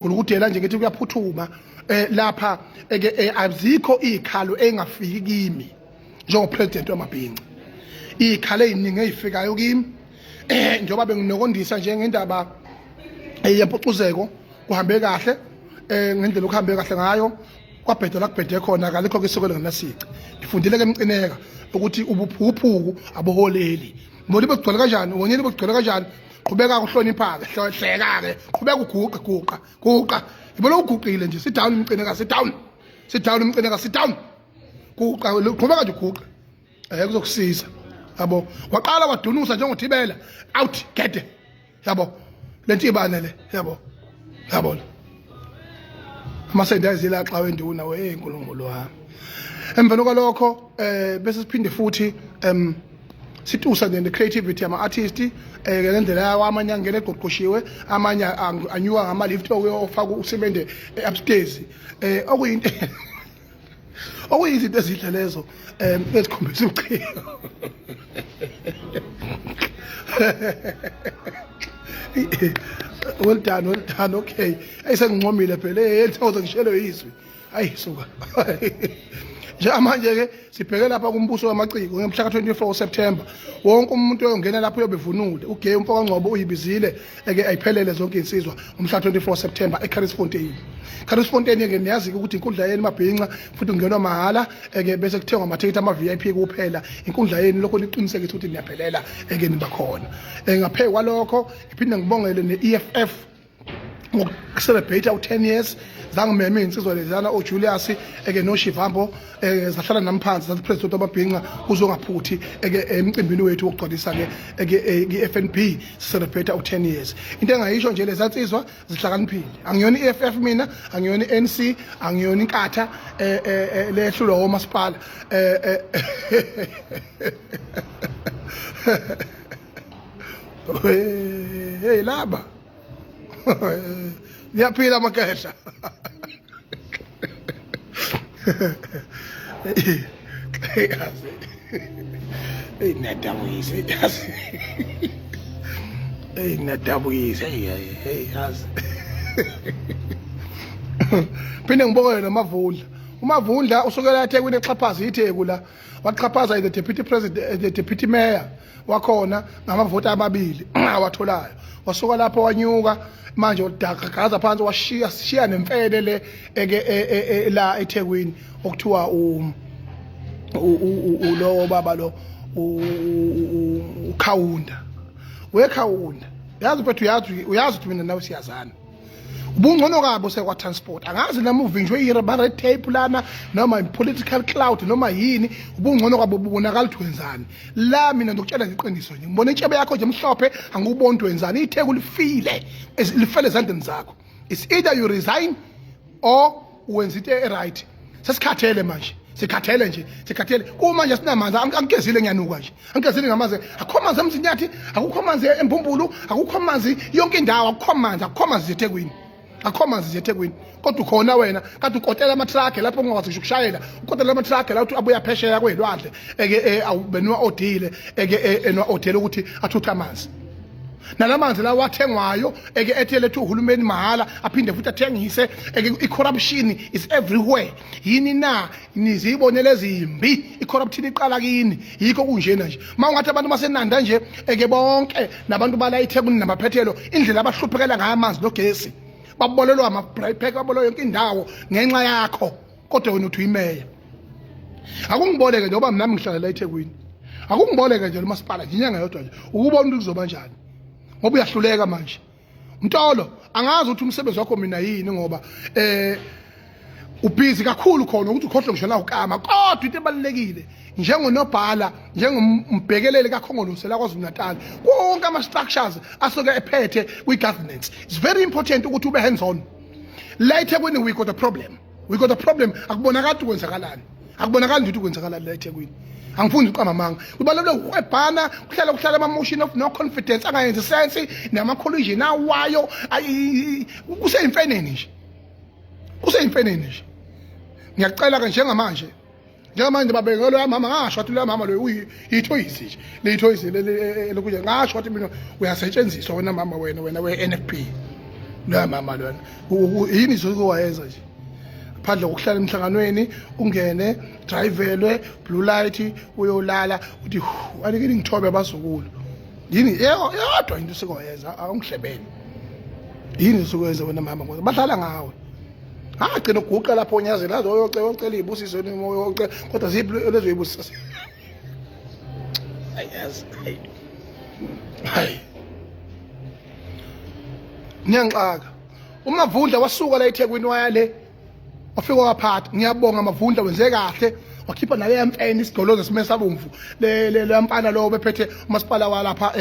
Ngulukudela nje ngithi kuyaphuthuma lapha eke azikho izikhalo engafiki kimi njengo president wamabhinca. Izikhalo eziningi ezifikayo kimi njengoba benginokondisa nje ngendaba yempucuzeko kuhambe kahle ngendlela okuhambe kahle ngayo kwabheda la kubhede khona kalikho ke isiko lengenasici. Ngifundile ke emcineka ukuthi ubuphukuphuku abuholeli. Ngibona bekugcwele kanjani, wonyeni bekugcwele kanjani. Qhubeka kuhlonipha-ke, hleka-ke, qhubeka uguqe, guqa, guqa. Ngibona uguqile nje, sit down Mcineka, sit down. Sit down Mcineka, sit down. Guqa, qhubeka nje uguqe. Kuzokusiza. Yabo. Waqala wadunusa njengothibela. Out, gede. Yabo. Lento ibane le, yabo. Yabona. Amasende ayizila xa wenduna we nkulunkulu wami. Emveni kwalokho bese siphinde futhi situsa nje creativity ama artist ngendlela yawo, amanye angena egoqoshiwe, amanye anyuka ngama lift okuyofaka usimende upstairs, okuyinto okuyizinto ezinhle lezo ezikhombisa ubuciko. Well done, well done. Okay, ayisengincomile phela, entokozo ngishelwe izwi. Ayi suka. Njengamanje ke sibheke lapha kumbuso wamaciko ngomhla ka-24 September. Wonke umuntu oyongena lapho uyobevunule. Ugay umfo kaNgcobo uyibizile eke ayiphelele zonke insizwa ngomhla 24 September eCarisfontein. Carisfontein ke niyazi ukuthi inkundla yenu mabhinca futhi kungenwa mahhala eke bese kuthengwa amathikithi ama VIP kuphela. Inkundla yenu lokho niqinisekise ukuthi niyaphelela eke niba khona. Ngaphezu kwalokho ngiphinde ngibongele ne-EFF ngokucelebrate u-10 years. Zangimema iy'nsizwa leziyana oJulius eke noShivambo, zahlala nami phansi zathi president wamabhinca uzongaphuthi eke emcimbini wethu wokugcwalisa-ke eke i-FNB celebrate u-10 years. Into engayisho nje, leza nsizwa zihlakaniphile. Angiyona i-EFF mina, angiyona i-ANC, angiyona inkatha lehlulwa womasipala. Hey laba niyaphila amakehla. Yazi, eyi niyadabukisa, yazi, eyi niyadabukisa, eyi hey yazi. Phinde ngibongele noMavundla. UMavundla usukela eThekwini exhaphaza iTheku la, waxhaphaza the deputy president, the deputy mayor wakhona ngamavoti amabili awatholayo. Wasuka lapho wanyuka manje udagaza phansi, washiya shiya nemfene le eke la eThekwini okuthiwa u lo baba lo uKhawunda. Wekhawunda, yazi mfethu, uyazi ukuthi mina nawe siyazana. Ubungcono kabo sekwa transport, angazi noma uvinjwe i-red tape lana noma i-political cloud noma yini. Ubungcono kwabo bubonakala ukuthi wenzani la. Mina ngizokutshela ngeqiniso nje, ngibona intshebe yakho nje emhlophe, angikuboni ukuthi wenzani. Itheku lifile, lifele ezandleni zakho. It's either you resign or wenza into e-right. Sesikhathele manje, sikhathele nje, sikhathele kuma nje. Sinamanzi, angigezile, ngiyanuka nje, angigezile ngamanzi. Akukho amanzi eMzinyathi, akukho amanzi eMbumbulu, akukho amanzi yonke indawo, akukho amanzi, akukho amanzi eThekwini, akukho amanzi eThekwini. Kodwa ukhona wena kade ukotela ama-truck lapho ungakwazi ngisho ukushayela, ukotela ama-truck la uthi abuya phesheya kwelwandle eke benwa odile eke enwa odile ukuthi athuthe amanzi. Nalamanzi lawa athengwayo eke ethi lethu uhulumeni mahhala, aphinde futhi athengise eke. I-corruption is everywhere. Yini na nizibonele ezimbi? I-corruption iqala kini, yikho kunjena nje. Uma ungathi abantu basenanda nje eke bonke nabantu bala eThekwini namaphethelo, indlela abahluphekela ngayo amanzi nogesi, babolelwa ama-braai pack, babolelwa yonke indawo ngenxa yakho. Kodwa wena uthi uyimeya. Akungiboleke njengoba nami ngihlala la eThekwini, akungiboleke nje lo masipala nje inyanga yodwa nje ukubona ukuthi kuzoba njani, ngoba uyahluleka manje Mtolo. Angazi ukuthi umsebenzi wakho mina yini, ngoba ubhizi kakhulu khona ukuthi ukhohlwe ngisho la ukama. Kodwa into ebalulekile, njengonobhala, njengombhekeleli kaKhongolose la KwaZulu Natal, konke ama-structures asuke ephethe kwi-governance, it's very important ukuthi ube hands on. La eThekwini we got a problem, we got a problem. Akubonakali ukuthi kwenzakalani, akubonakali nje ukuthi kwenzakalani la eThekwini. Angifuni uqamba amanga, kubaluleke ukuhwebhana, kuhlala ama-motion of no confidence angayenzi sense nama-collision awayo. Kuseyimfeneni nje, kuseyimfeneni nje. Ngiyacela-ke njengamanje babeke loya mama, ngasho wathi loya mama loyo uyithoyisi nje, leyithoyisi lokuja. Ngasho wathi mina uyasetshenziswa wena mama, wena we-NFP. Loya mama lona yini izoke wayenza nje phandle kokuhlala emhlanganweni, ungene drivelwe blue light uyolala, uthi anike ngithobe abazukulu. Yini yodwa into esikoyenza? Awungihlebele, yini esikoyenza wena mama? Ngoba badlala ngawe, agcina uguqa lapho onyazela aze oyocela, oyocela izibusiso, oyocela, kodwa ziphi lezo zibusiso? Ayazi, hayi hayi, ngiyangixaka. UMavundla wasuka la eThekwini waya le, wafika waphatha. Ngiyabonga Mavundla, wenze kahle, wakhipha nale yamfene isigolozo sime sabomvu le le mfana lo obephethe umasipala walapha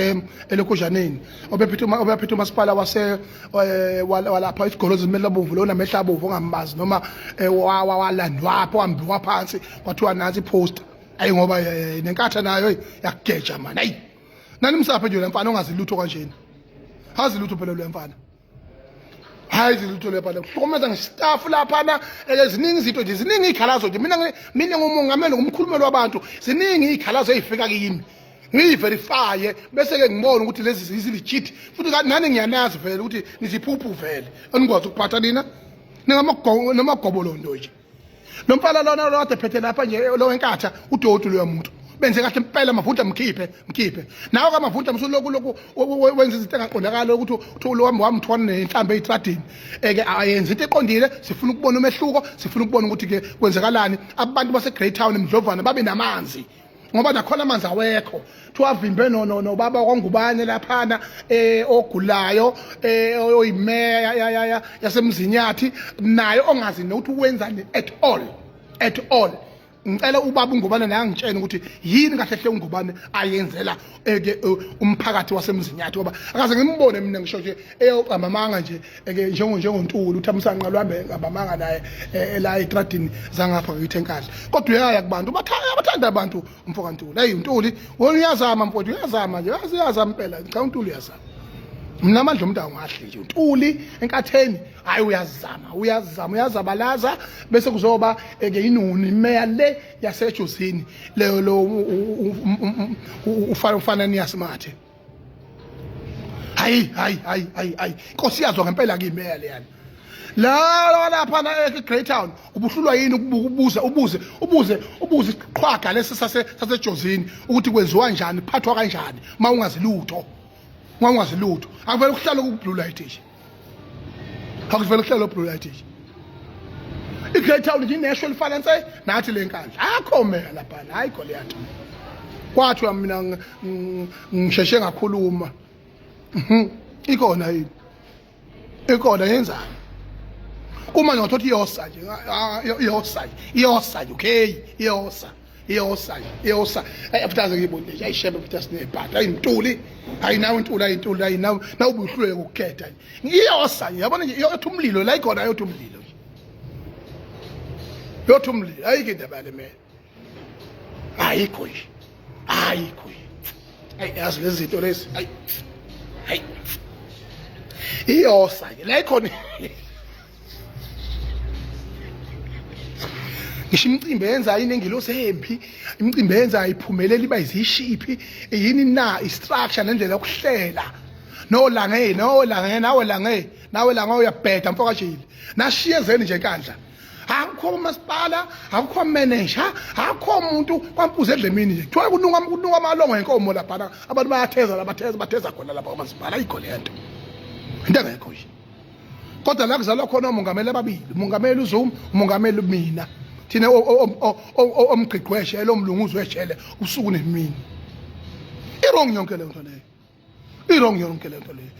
elokujaneni, obephethe umasipala wase walapha, isigolozo simele labomvu lo namehla abomvu, ongambazi noma walandwapho, wambiwa phansi kwathiwa nansi iposter. Ayi, ngoba nenkatha nayo yakugeja man. Ayi, nani msaphe nje lemfana ongazi lutho kanjena, hazi lutho phela lo mfana, hayi lutho le mfana, kuhlukumeza ngestaff laphana. Ziningi izinto nje, ziningi iy'khalazo nje. Mina ngumongameli, ngumkhulumeli wabantu, ziningi iy'khalazo ey'fika kimi, ngiyiverifye bese-ke ngibone ukuthi lezi zilegit. Futhi nani ngiyanazi vele ukuthi niziphuphu vele, anikwazi ukuphatha nina, ningamagobolondo nje. Lo mfana lona lo kade phethe lapha nje, lo wenkatha, udoti loya muntu. Benze kahle impela Mavundla, mkhiphe, mkhiphe nawe kaMavundla. Msuloku lokhu wenza izinto engaqondakala ukuthi uthi lo wami wamthwana nenhlambe eyitradini eke ayenze into eqondile. Sifuna ukubona umehluko, sifuna ukubona ukuthi ke kwenzekalani, abantu base Greytown, Mdlovana babe namanzi, ngoba nakhona amanzi awekho. Kuthiwa avimbe no no nobaba kwaNgubane laphana ogulayo, oyimeya yaseMzinyathi naye, ongazi nokuthi wenzani at all, at all. Ngicela ubaba uNgubane naye angitshene ukuthi yini kahle hle uNgubane ayenzela eke umphakathi waseMzinyathi, ngoba akaze ngimbone mina ngisho nje eyoqamba amanga nje eke njengoNtuli uThamsanqa lwambe ngabamanga naye la etradini zangapha ngithi eNkandla. Kodwa uyaya kubantu, bathanda abantu umfo kaNtuli. Hey uNtuli wona uyazama mfowethu, uyazama nje, yazi uyazama impela. Cha, uNtuli uyazama. Mina amandla omuntu awungahle nje uNtuli enkatheni, hayi uyazama, uyazama, uyazabalaza. Bese kuzoba ke inuni imeya le yaseJozini leyo, lo ufana ufana niyasimathe. Hayi hayi hayi hayi hayi, inkosi yazwa ngempela ke imeya leyana la lapha na eGreytown. Ubuhlulwa yini ukubuka, ubuze ubuze ubuze ubuze isiqhwaga lesi saseJozini ukuthi kwenziwa njani, kuphathwa kanjani, mawungazi lutho, mawungazi lutho? Akuvele kuhlale ku blue light nje, akuvele kuhlale ku blue light nje. IGreytown nje inesho elifana nse nathi le Nkandla, akho meya lapha, ayikho leya nto. Kwathiwa mina ngisheshe ngakhuluma. Ikhona yini? Ikhona, yenzani kuma nje ngathothi iyosa nje, iyosa nje, iyosa nje, okay, iyosa, iyosa nje, iyosa. Ayi futhi aze ngiyibone nje, ayishebe futhi asinebhadi. Ayi Ntuli, hayi nawe Ntuli, ayi Ntuli, ayi nawe, nawe ubuhluleke ukukhetha nje. Iyosa nje, yabona nje, iyotha umlilo la ikhona, ayotha umlilo nje, yotha umlilo. Ayikho indaba yale mele, ayikho nje, ayikho nje. Ayi, yazi lezi zinto lezi, ayi hayi, iyosa ke la ikhona. Ngisho imicimbi eyenza inengilosi embi, imicimbi eyenza ayiphumeleli, iba izishiphi yini na? I-structure nendlela yokuhlela. No Lange, no Lange, nawe Lange, nawe Lange, uyabheda mfokajile. Nashiyezeni nje eNkandla, akukho umasipala, akukho manager, akukho umuntu kwampuze edlemini nje. Kuthiwa kunuka amalongo enkomo laphana, abantu bayatheza la, batheza, batheza khona lapha kwamasipala. Ayikho le nto, into engekho nje. Kodwa la kuzalwa khona omongameli ababili, umongameli uZuma, umongameli mina, thina omgqigqweshe elomlunguzi wejele usuku nemini. I-wrong yonke leyo nto leyo, i-wrong yonke leyo nto leyo,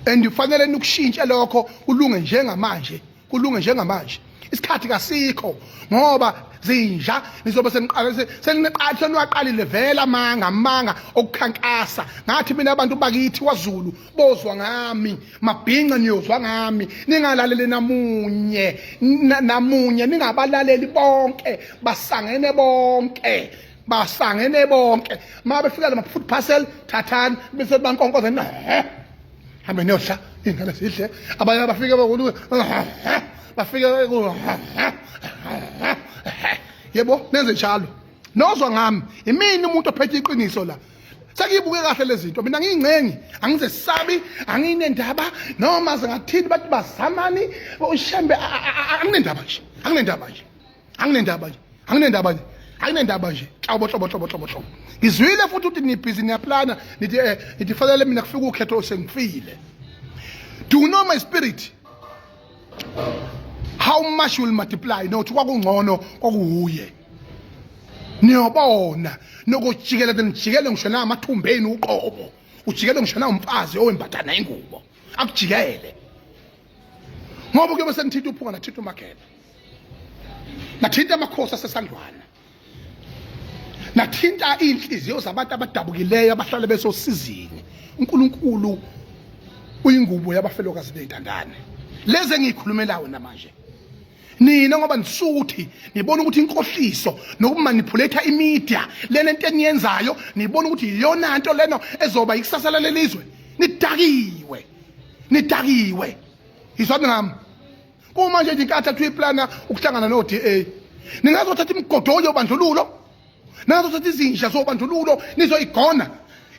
and kufanele nikushintshe lokho, kulunge njengamanje, kulunge njengamanje. Isikhathi kasikho, ngoba zinja nizobe seniqale, seniqale, seniwaqalile vele amanga, amanga okukhankasa. Ngathi mina abantu bakithi kwaZulu bozwa ngami, mabhinca niyozwa ngami, ningalaleli namunye, namunye, ningabalaleli bonke, basangene bonke, basangene bonke. Ma befika lama food parcel, thathani bese bankonkoza, hambe niyodla, iy'ngane zidle. Abanye bafike bakuthi bafike, yebo, nenze njalo. Nozwa ngami, imini umuntu ophethe iqiniso la. Sekuyibuke kahle lezi zinto. Mina ngiyingcengi, angizesabi, anginendaba noma zingathini bathi bazamani uShembe, anginendaba nje, anginendaba nje, anginendaba nje, anginendaba nje, anginendaba nje. Hlobo hlobo hlobo hlobo hlobo. Ngizwile futhi ukuthi nibhizi niyaplana, nithi nithi fanele mina kufika ukhetho sengifile. Do you know my spirit? How much will multiply? Nothi kwakungcono kwakuwuye. Niyobona nokujikela nijikele ngisho namathumbeni uqobo. Ujikele ngisho nawumfazi owembathana ingubo. Akujikele. Ngoba kuyobe senithinta uphunga nathinta uMageba. Nathinta amakhosi asesandlwana. Nathinta inhliziyo zabantu abadabukileyo abahlale besosizini. uNkulunkulu uyingubo yabafelokazi nezintandane. Lezi engiyikhulumelayo namanje. Nina ngoba nisuthi nibona ukuthi inkohliso nokumanipulate imedia lena into eniyenzayo, nibona ukuthi iyona nto lena ezoba ikusasa lalelizwe. Nidakiwe, nidakiwe. Izwani ngami. Kuma nje inkathi athiwa iplana ukuhlangana no DA, ningazothatha imigodoyi yobandlululo, ningazothatha izinja zobandlululo nizoyigona.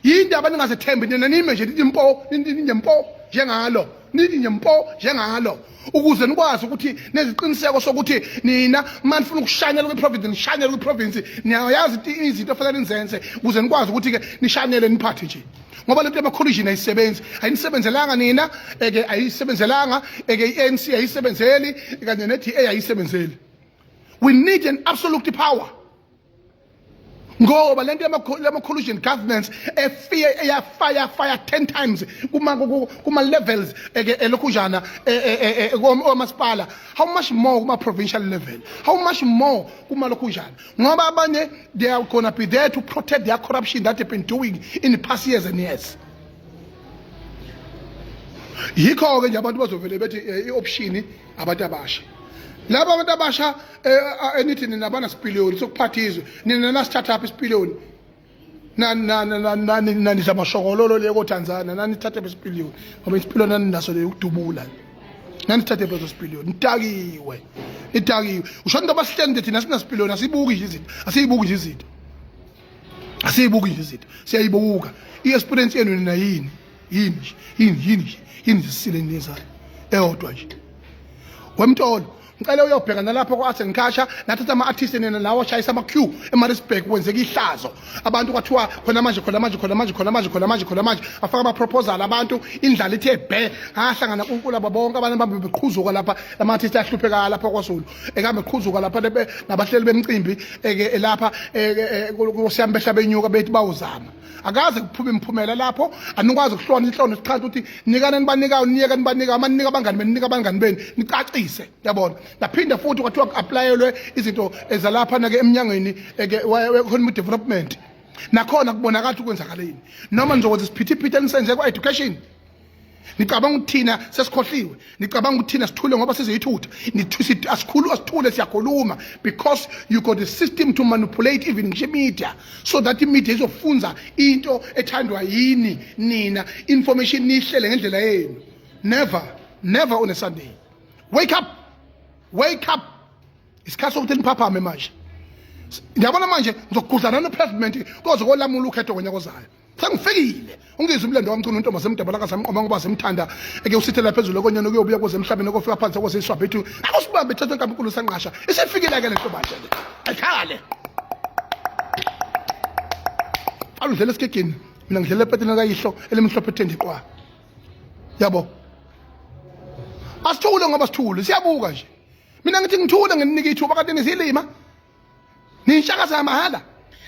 Yindaba ningazethembi nina, nime nje nithi mpo, nithi nje mpo njengalo, nithi nje mpo njengalo, ukuze nikwazi ukuthi neziqiniseko sokuthi nina manifuna ukushanyela kwi-province, nishanyele kwi-province. Niyayazi izinto efanele nizenze ukuze nikwazi ukuthi-ke nishanyele niphathe nje, ngoba lento yama-collision ayisebenzi, ayinisebenzelanga nina eke ayisebenzelanga eke i-ANC ayisebenzeli kanye ne-DA ayisebenzeli. We need an absolute power, ngoba lento yama-collusion governments efike eyafaya faya 10 times kuma levels eke elokhujana omasipala, how much more kuma provincial level, how much more kuma lokhujana, ngoba abanye they are gonna be there to protect their corruption that they've been doing in the past years and years. Yikho-ke nje abantu bazovele bethi i-option abantu abasha, laba abantu abasha enithi nina banasipiliyoni sokuphatha izwe, nina nasithatha apha isipiliyoni? Nanidla amashokololo le koTanzania, nanithathe besipiliyoni, ngoba isipiliyoni naninaso le ukudubula, nanithathe bezo sipiliyoni. Nidakiwe, nidakiwe. Usho into abasihlende, thina sinasipiliyoni, asibuki nje izinto, asiyibuki nje izinto, asiyibuki nje izinto, siyayibuka i-experience yenu nina. Yini, yini nje, yini, yini nje, yini nje sisile niyenzayo eyodwa nje? Wemntolo, ngicela uyobheka nalapho ku-Arts and Culture, nathatha ama-artist nina lawo ashayisa ama-queue eMaritzburg, kwenzeka ihlazo. Abantu kwathiwa khona manje, khona manje, khona manje, khona manje, khona manje, khona manje, afaka ama-proposal abantu, indlala ithe bhe. Ngahlangana kulabo bonke abantu babe beqhuzuka lapha, lama-artist ahluphekayo lapha kwaZulu ekabe beqhuzuka lapha nabahleli bemcimbi eke lapha kosiyami, behla benyuka bethi bawuzama, akaze kuphume imiphumela lapho. Anikwazi ukuhlona inhlono isichaza ukuthi nikana nibanikayo, niyeke nibanikayo, maninika abangani benu, nika abangani benu, nicacise, yabona. Naphinda futhi kwathiwa ku-applyelwe izinto ezalapha nake emnyangweni eke we-economic development, nakhona kubonakala ukuthi kwenzakaleni. Noma nizokwenza isiphithiphithi enisenze kwa-education. Nicabanga ukuthi thina sesikhohliwe? Nicabanga ukuthi thina sithule ngoba sizeyithutha? Asikhulu, asithule, siyakhuluma because you got a system to manipulate even ngisho media, so that imedia izofunza into ethandwa yini nina, information niyihlele ngendlela yenu. Never, never on a Sunday. Wake up, wake up! Isikhathi sokuthi niphaphame manje. Ngiyabona manje ngizokugudlana nano-pavement koze kolamula ukhetho ngonyaka ozayo. Sengifikile ungizwe umlando wamchunu, intombi zemdaba lakasamqoma, ngoba semthanda eke usithela phezulu okonyana kuyobuya kuze emhlabeni okofika phansi kwesiswabhethu, akusibambe thatha inkampukulu sanqasha. Isifikile ke lento manje le, ayikhale aludlela esigegeni. Mina ngidlela epeteni kayihlo elimhlophe ethende qwa, yabo. Asithule ngoba sithule, siyabuka nje. Mina ngithi ngithule, ngininike ithuba kade nisilima, nishakaza mahhala,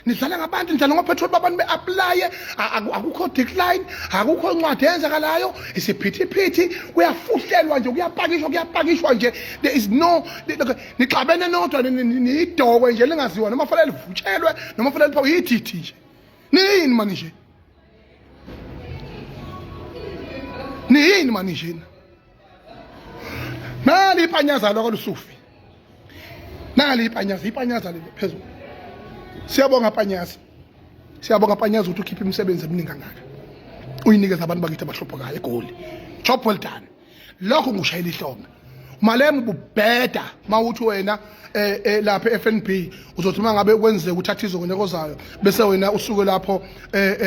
nidlala ngabantu, nidlala ngopetrol babantu be-aplaye, akukho decline, akukho ncwadi eyenzakalayo, isiphithiphithi, kuyafuhlelwa nje, kuyapakishwa, kuyapakishwa nje. There is no, nixabene nodwa, niyidokwe nje lingaziwa noma fanele livutshelwe noma fanele liphawe yithithi nje. Niyini mani nje? Niyini mani njena? Nali ipanyaza lwakalusufi, nali ipanyaza, ipanyaza leli phezulu. Siyabonga panyaza, siyabonga panyaza ukuthi ukhiphe imisebenzi eminingi kangaka uyinikeza abantu bakithi abahluphekayo eGoli. Job well done. Lokho ngushayela ihlombe. Malema ububheda mawuthi wena lapha eFNB uzothi uma ngabe kwenzeka uthatha izwe ngonyaka ozayo bese wena usuke lapho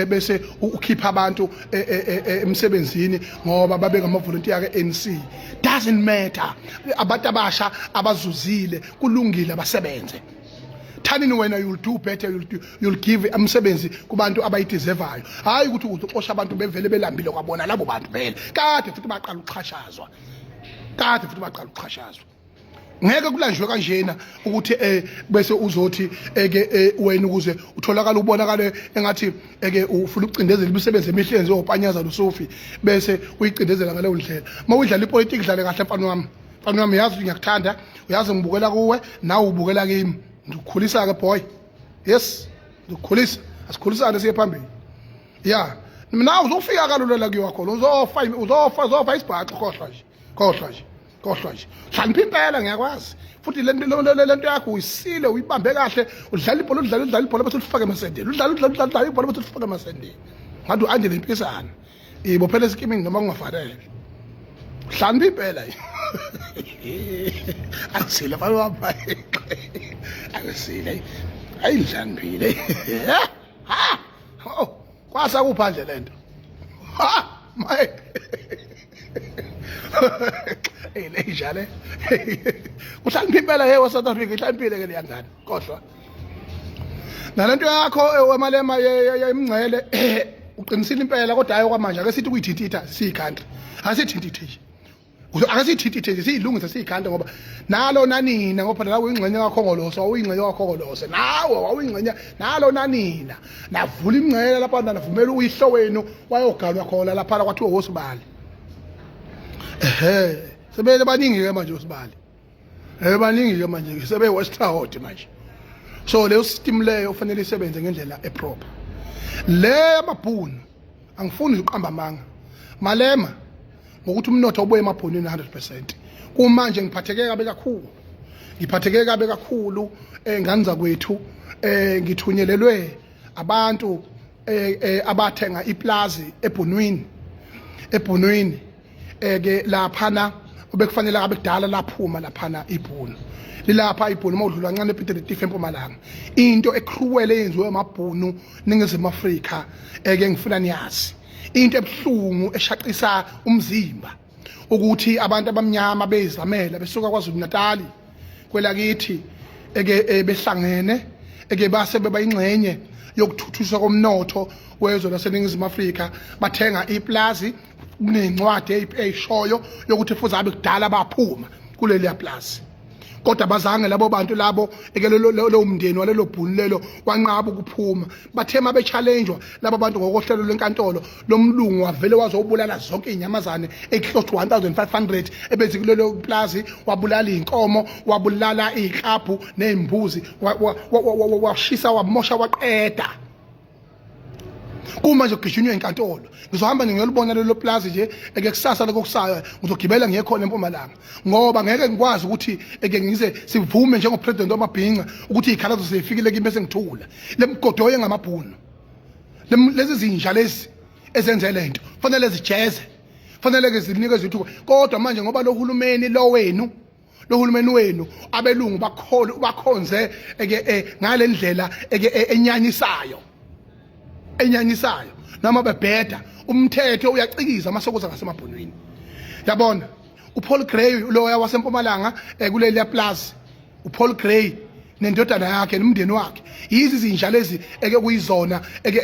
bese ukhipha abantu emsebenzini ngoba babe ngamavolontiya ke-ANC. Doesn't matter, abantu abasha abazuzile kulungile abasebenze. Thanini wena you'll do better, you'll give umsebenzi kubantu abayideservayo, hayi ukuthi uzoxosha abantu bevele belambile. Kwabona labo bantu vele kade futhi baqala ukuxhashazwa, kade futhi baqala ukuxhashazwa. Ngeke kulanjwe kanjena ukuthi bese uzothi eke wena ukuze utholakala ubonakale engathi eke ufuna ukucindezela imisebenzi emihle yenziwe oPanyaza noSophie, bese uyicindezela ngaleyo ndlela. Uma udlala ipolitiki, dlale kahle, mfana wami. Mfana wami, uyazi ngiyakuthanda, uyazi ngibukela kuwe, nawe ubukela kimi. Ngikukhulisa ke boy, yes, ngikukhulisa, asikhulisane siye phambili. Ya, mina uzofika kalula la kuyiwa khona, uzofa, uzofa, uzofa isibhaxu. Khohlwa nje, khohlwa nje, khohlwa nje. Hlakanipha impela, ngiyakwazi futhi lento yakho uyisile, uyibambe kahle. Udlala ibhola, udlala, udlala ibhola bese ulifake emasendeni, udlala, udlala, udlala, udlala ibhola bese ulifake emasendeni, ngathi u-Angela impisana ibophela esikimini noma kungafanele. Hlakanipha impela, akusile mfana wami, akusile, ayidlaniphile. Ha, oh, kwasa kuphandle lento. Ha, maye. Hey, le njale. Uhlaniphile impela, hey, wa South Africa, ihlaniphile ke leyangane. Kodwa nalento yakho weMalema yemngcele, uqinisile impela, kodwa hayi kwamanje. Ake sithi kuyithintitha siyi-country, asithintithe nje, ake siyithintithe nje, siyilungise siyi-country, ngoba nalo nanina, ngoba phela nawe uyingxenye kaKhongolose, wawuyingxenye kaKhongolose nawe, wawuyingxenye nalo nanina, navula imingcele lapha, navumela uyihlo wenu wayogalwa khona lapha, kwathiwa wosibali. Ehe, sebele baningi-ke manje osibali, baningi-ke manje, sebe-West manje. So leyo system leyo kufanele isebenze ngendlela eproper. Le yamabhunu, angifuni ukuqamba amanga, Malema, ngokuthi umnotho ubuye emabhunwini 100%. Kumanje ngiphatheke kabi kakhulu, ngiphatheke kabi kakhulu engane zakwethu. Ngithunyelelwe abantu abathenga iplazi ebhunwini, ebhunwini ke laphana obekufanele abe kudala laphuma laphana ibhunu lilapha. Ibhunu uma udlula kancane ePiet Retief eMpumalanga. Into ecruel eyenziwe amabhunu Ningizimu Afrika, eke ngifuna niyazi, into ebuhlungu eshaqisa umzimba, ukuthi abantu abamnyama beyizamela besuka KwaZulu Natal kwelakithi, eke behlangene, eke base beba ingxenye yokuthuthuswa komnotho wezwe laseNingizimu Afrika, bathenga iplazi. Kunencwadi eyishoyo yokuthi futhi abe kudala baphuma kuleliya plazi, kodwa bazange labo bantu labo eke lo mndeni walelo bhunu lelo wanqaba ukuphuma. Bathe uma be-challenge-wa laba bantu ngokohlelo lwenkantolo, lomlungu wavele wazobulala zonke iy'nyamazane eclose to 1500 ebezikulelo plazi. Wabulala iy'nkomo, wabulala iy'klabhu ney'mbuzi, washisa, wamosha, waqeda. Kuma nje kugijinywa inkantolo. Ngizohamba nje ngiyolibona lelo plazi nje eke kusasa lokho kusayo, ngizogibela ngiye khona eMpumalanga, ngoba ngeke ngikwazi ukuthi eke ngize sivume njengopresident wamabhinca ukuthi iy'khalazo sezifikile kimi bese ngithula. Le mgodoyi engamabhunu, lezi zinja lezi ezenze lento fanele zijeze, fanele ke zinikezwe ithuba. Kodwa manje ngoba lo hulumeni lo wenu, lo hulumeni wenu abelungu bakhona bakhonze eke ngale ndlela eke enyanyisayo, enyanyisayo, noma bebheda umthetho uyacikiza amasokoza ngasemabhonweni. Yabona uPaul Gray loya wasempumalanga, kuleli plaza, uPaul Gray nendodana yakhe nomndeni wakhe, yizi izinja lezi eke kuyizona eke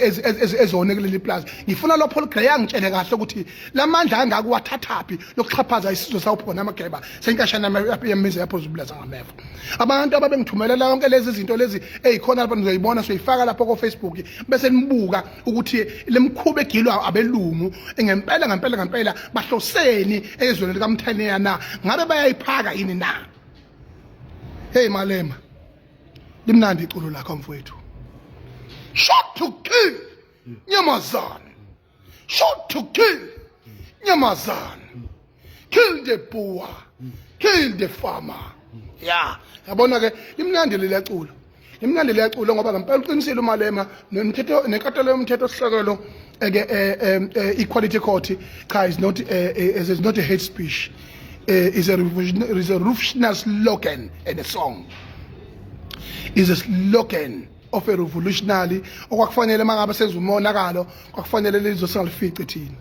ezone kuleli plaza. Ngifuna lo Paul Gray angitshele kahle ukuthi lamandla angaka wathathaphi lokuxhaphaza isizwe sawuphona amageba senkashana yemizi yapho zibulaza ngameva. Abantu ababengithumelela yonke lezi zinto lezi ezikhona lapha, nizoyibona, soyifaka lapho ko Facebook, bese nibuka ukuthi lemkhuba egilwa abelungu ngempela ngempela ngempela bahloseni ezweni likaMthaniya na? Ngabe bayayiphaka yini na? Hey Malema, limnandi iculo lakho mfowethu. Shot to kill nyamazane, shot to kill nyamazane, kill the poor, kill the farmer. Ya, yabona ke, limnandi leli culo, limnandi leli culo, ngoba ngempela uqinisile uMalema nomthetho nenkantolo yomthetho sisekelo eke equality court. Cha, is not a hate speech. Is a revolutionary slogan and a song, is a slogan of a revolutionary okwakufanele mangabe senza umonakalo, kwakufanele lizwe singalifici thina,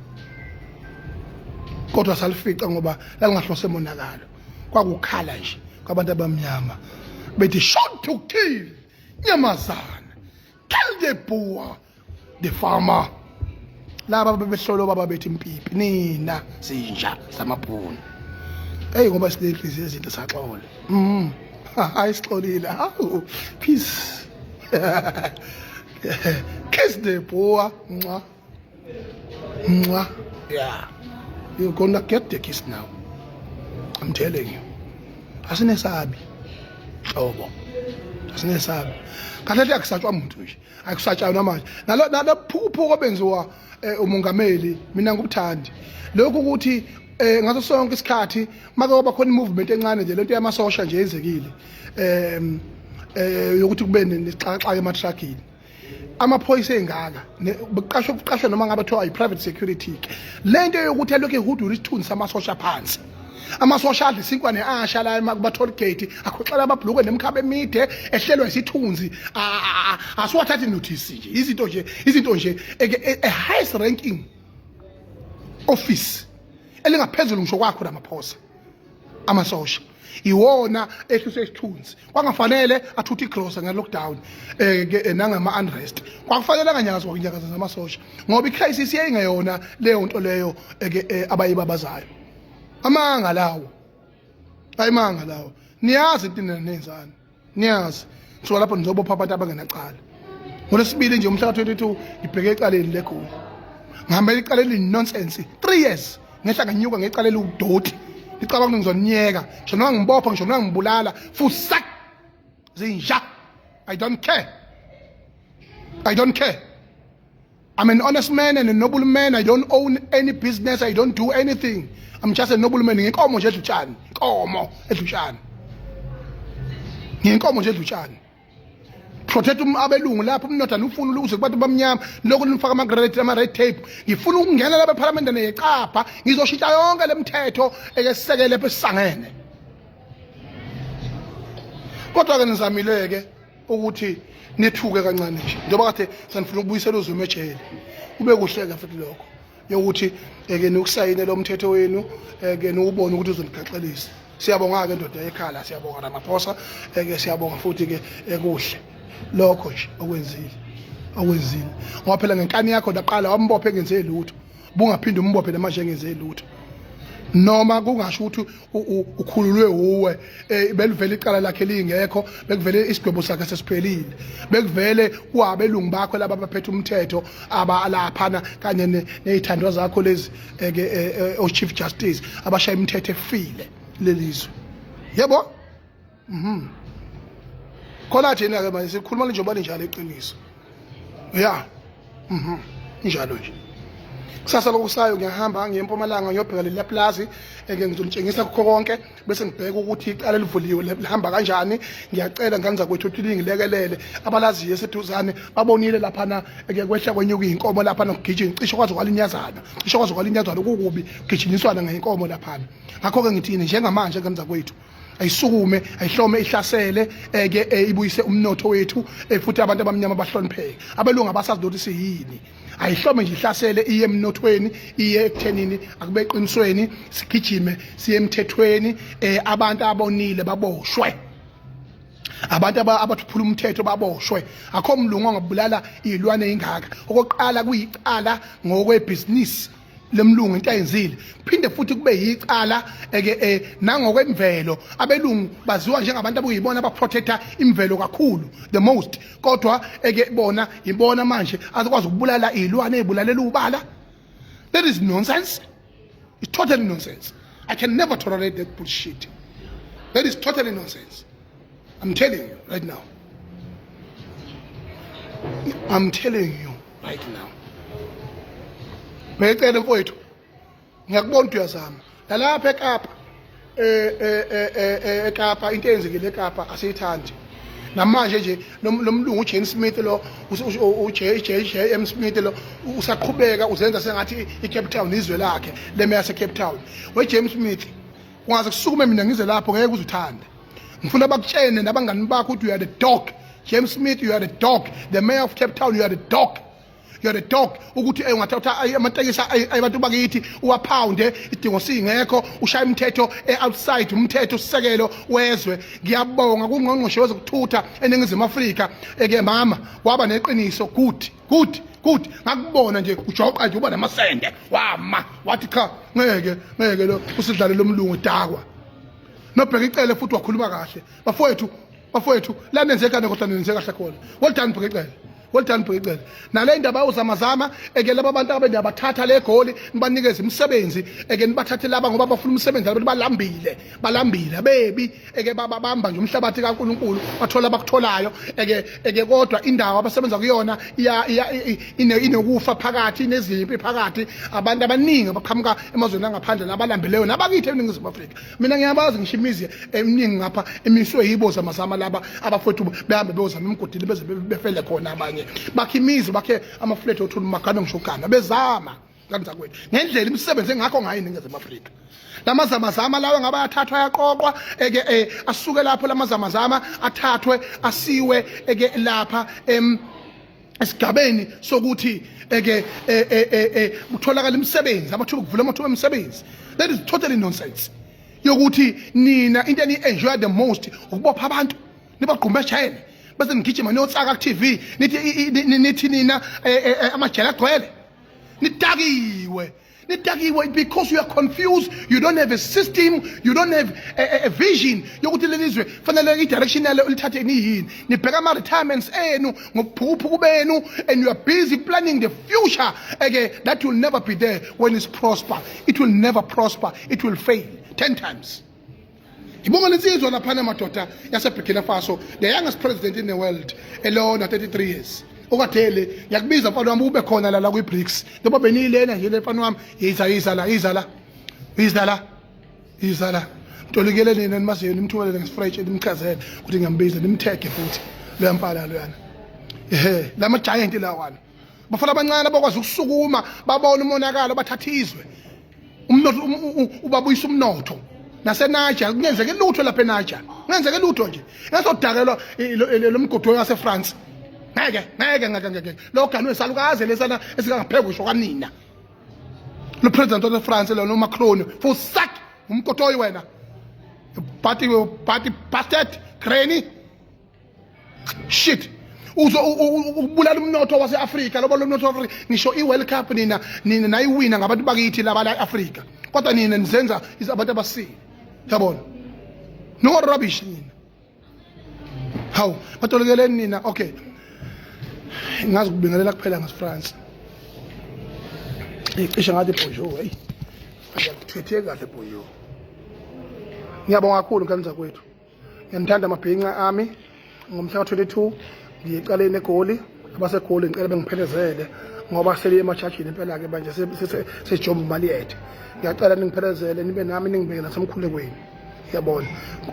kodwa salifica ngoba lalingahlose monakalo. Kwakukhala nje kwabantu abamnyama bethi shoot to kill, nyamazana, kill the boer, the farmer. Laba bebehlola baba bethi impipi, nina zinja zamabhunu. Eyi, ngoba sinenhliziyo ezinto, saxola. Hayi, sixolile. Hawu, peace, kiss the boer, mwa mwa. Yeah, you're gonna get the kiss now, I'm telling you. Asinesabi hlobo, asinesabi kahle hle, akusatshwa muntu nje, akusatshaywa manje. Nalo nalophupho obenziwa umongameli, mina ngikuthandi lokhu ukuthi ngaso sonke isikhathi make kwaba khona i-movement encane nje, lento yamasosha nje yenzekile, yokuthi kube nesixakaxaka ematragini, amaphoyisa engaka kuqashwe, kuqashwe noma ngabe kuthiwa i-private security ke. Lento yokuthi elokhu ehudula isithunzi samasosha phansi, amasosha adla isinkwa ne-asha la kuma-toll gate, akhoxela amabhulukwe nemikhaba emide, ehlelwa isithunzi, asiwathathi notice nje. Izinto nje, izinto nje a highest ranking office elingaphezulu ngisho kwakho Ramaphosa, amasosha iwona ehliswe isithunzi. Kwangafanele athuthe igrosa nge-lockdown nangama unrest, kwakufanele anganyakazwa kunyakaza zamasosha ngoba i-crisis yayingeyona leyo nto leyo abayibabazayo. Amanga lawo, ayimanga lawo. Niyazi into nenzani, niyazi. So lapho nizobopha abantu abangenacala. Ngolwesibili nje, umhla ka-22, ngibheke ecaleni leGoli, ngihambela icala eliyi-nonsense 3 years, ngehla nganyuka ngecala eliwudoti. Ngicabanga ukuthi ngizoniyeka, ngisho noma ngibopha, ngisho noma ngibulala, fusak zinja. I don't care, I don't care. I'm an honest man and a noble man. I don't own any business. I don't do anything. I'm just a noble man. Nginkomo nje edla utshani. Inkomo edla utshani. Nginkomo nje edla utshani. Protect abelungu lapho, umnotho anufuna ukuze kubantu bamnyama, lokhu nifaka ama-red ama red tape. Ngifuna ukungena lapha eParliament neyecapha, ngizoshintsha yonke lemithetho ekesekele lapho esisangene. Kodwa ke nizamile ke ukuthi nithuke kancane nje, njengoba kade sanifuna ukubuyisela uZuma ejele. Kube kuhle-ke futhi lokho yokuthi eke niwusayine lo mthetho wenu, eke niwubone ukuthi uzonigaxelisa. Siyabonga-ke ndoda ekhala, siyabonga Ramaphosa, eke siyabonga futhi-ke, ekuhle lokho nje okwenzile, okwenzile, ngoba phela ngenkani yakho naqala wambophe engenze lutho, bungaphinde umbophe namanje engenze lutho, noma kungasho ukuthi ukhululwe uwe. Belivele icala lakhe lingekho, bekuvele isigwebo sakhe sesiphelile, bekuvele kuwabelungu bakho laba abaphethe umthetho abalaphana kanye nezithandwa zakho lezi ke o chief justice abashaya imithetho efile lelizwe. Yebo, khona thina ke manje sikhuluma njengoba linjalo iqiniso. Ya, njalo nje. Kusasa lokusayo ngiyahamba ngiye eMpumalanga, ngiyobheka leli plazi eke ngizonitshengisa kukho konke, bese ngibheka ukuthi icala elivuliwe lihamba kanjani. Ngiyacela ngane zakwethu ukuthi lingilekelele, abalaziyo eseduzane babonile laphana eke kwehla kwenyuka iy'nkomo laphana, kugijima cishe kwaze kwalinyazana, cishe kwaze kwalinyazana, kukubi, kugijinyiswana ngey'nkomo laphana. Ngakho-ke ngithini njengamanje, ngane zakwethu? Ayisukume, ayihlome, ihlasele eke ibuyise umnotho wethu, futhi abantu abamnyama bahlonipheke, abelungu abasazi ukuthi siyini. Ayihlome nje, ihlasele, iye emnothweni, iye ekuthenini akube eqinisweni, sigijime siye emthethweni, abantu abonile baboshwe, abantu abathuphula umthetho baboshwe. Akho mlungu ongabulala izilwane ingaka. Okokuqala, kuyicala ngokwebhizinisi lemlungu into ayenzile, phinde futhi kube yicala eke nangokwemvelo. Abelungu baziwa njengabantu abuyibona abaprotector imvelo kakhulu, the most, kodwa eke bona ibona manje azikwazi ukubulala izilwane ezibulalela ubala. That is nonsense, it's totally nonsense. I can never tolerate that bullshit. That is totally nonsense. I'm telling you right now, I'm telling you right now. Bhecele mfowethu, ngiyakubona ukuthi uyazama nalapha eKapa, eKapa into eyenzekile eKapa asiyithandi namanje nje. Lo mlungu uJane Smith lo, u J J J M Smith lo, usaqhubeka uzenza sengathi iCape Town izwe lakhe, leme yase Cape Town. We James Smith. Ungaze kusukume mina ngize lapho, ngeke uzuthande. Ngifuna bakutshene nabangani bakho ukuthi you are the dog. James Smith, you are the dog. The mayor of Cape Town, you are the dog. You are the dog. Ukuthi ungathatha amatekisi abantu bakithi uwaphawunde idingo singekho, ushaya imithetho e-outside umthetho usisekelo wezwe. Ngiyabonga kungqongqoshe wezokuthutha eNingizimu Afrika, eke mama waba neqiniso. Good, good, good. Ngakubona nje ujoqa nje uba namasende, wama wathi cha, ngeke, ngeke lo usidlale lomlungu dakwa. Nobheka icele futhi wakhuluma kahle. Bafowethu, bafowethu, la nenze kane kodwa nenze kahle khona. Well done, Bheka Icele. Well done, Bheka Icele. Nale ndaba uzamazama eke laba bantu abendabathatha le goli nibanikeze imisebenzi, eke nibathathe laba ngoba bafuna umsebenzi, abantu balambile, balambile bebi, eke babamba nje umhlabathi kaNkuluNkulu, bathola abakutholayo, eke kodwa indawo abasebenza kuyona inokufa phakathi, inezimpi phakathi, abantu abaningi abaqhamuka emazweni angaphandle nabalambileyo nabakithi eNingizimu Afrika. Mina ngiyabazi, ngisho imizi eminingi ngapha emiswe yibo zamazama laba abafowethu, behambe beyozama emgodini beze befele khona. Abanye bakhe imizi, bakhe ama-flat othula magana, ngisho gana bezama kanzakwethu ngendlela imisebenzi engakho ngayo eNingizimu Afrika. Lamazamazama lawa ngabe ayathathwa, ayaqoqwa, eke asuke lapho lamazamazama, athathwe asiwe eke lapha esigabeni sokuthi eke kutholakala imisebenzi, amathuba, kuvula amathuba emisebenzi. That is totally nonsense yokuthi nina into eni-enjoy the most ukubopha abantu nibagqumbe ejele, bese nigijima niyotsaka ku-TV, nithi nina amajele agcwele. Nidakiwe, nidakiwe, because you are confused. You don't have a system, you don't have a vision yokuthi leli zwe fanele i-direction yalo lithathe niyini. Nibheka ama-retirements enu ngobuphukuphuku benu, and you are busy planning the future eke that will never be there when it's prosper. It will never prosper, it will fail 10 times. Ngibonga lensizwa laphana, madoda yaseBurkina Faso, the youngest president in the world, elona 33 years okadele. Ngiyakubiza mfana wami, ube khona la kwi-BRICS, njengoba beniyilena nje le. Mfana wami, yiza, yiza la, yiza la, yiza la, yiza la. Ntolikele nina nimaziyo, nimthumelele ngesiFrench, nimchazele ukuthi ngiyambiza, nimthege futhi loya mfana loyana. Ehe, lama giant lawana, bafana abancane abakwazi ukusukuma, babone umonakalo, bathatha izwe, umnotho, ubabuyisa umnotho. NaseNiger kungenzeke lutho lapha eNiger, kungenzeke lutho nje, engazodakelwa lo mgodi waseFrance. Ngeke, ngeke, ngeke, ngeke lo ganwe salukaze lesana esingangaphekwa usho kanina lo president waseFrance lo Macron for sack umkotoyi wena party, party bastard, granny shit. Uzo ukubulala umnotho wase-Afrika lobo, lo mnotho wa-Afrika. Ngisho i-World Cup nina nayiwina ngabantu bakithi laba la e-Afrika, kodwa nina nizenza abantu abasile, yabona? No rubbish nina. Hawu, batolokeleni nina. Okay, ngazi kubingelela kuphela ngesiFrance. Cishe ngathi bonjour. Hey, angiyakuthethe kahle, bonjour. Ngiyabonga kakhulu, ngane zakwethu, ngiyanithanda amabhinca ami. Ngomhla ka-22 ngiye ecaleni eGoli. AbaseGoli ngicela bengiphelezele ngoba seliye emajajini impela-ke manje, sejomba imali yethu. Ngiyacela ningiphelezele, nibe nami, ningibeke nasemkhulekweni. Yabona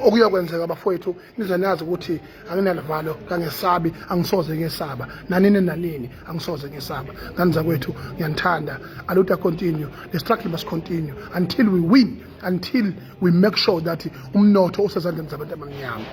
okuyokwenzeka, bafowethu, nize nazi ukuthi anginalivalo, kangesabi, angisoze ngesaba nanini nanini, angisoze ngesaba. Ngane zakwethu, ngiyanithanda. La lutte continue, the struggle must continue until we win, until we make sure that umnotho usezandleni zabantu abamnyama.